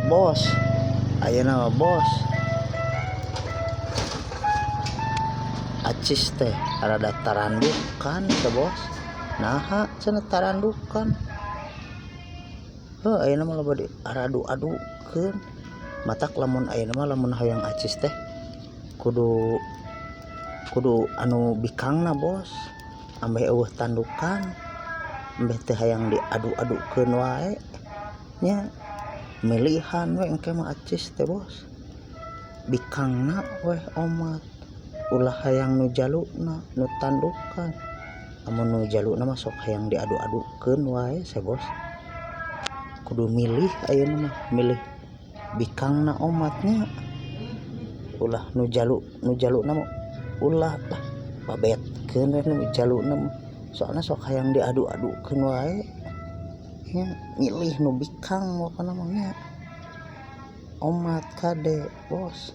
Bos, ayeuna mah bos. Acis teh rada tarandukan teh, bos. Naha cenah tarandukan? Heuh, ayeuna mah loba diaradu-adukeun. Matak lamun ayeuna mah lamun hayang acis teh kudu kudu anu bikangna, bos, ambeh eueuh tandukan, ambeh teu hayang diadu-adukeun wae nya. Milihan we engke mah acis teh, bos, bikangna weh omat, ulah hayang nu jaluna, nu tandukan. Lamun nu jaluna mah sok hayang diadu-adukeun wae se, bos. Kudu milih ayeuna mah, milih bikangna omatnya, ulah nu jalu. Nu jaluna mah ulah lah, babetkeun we nu jaluna mah, soalna sok hayang diadu-adukeun wae nya. Milih nu bikang pokona mah nya omat. Kade, bos.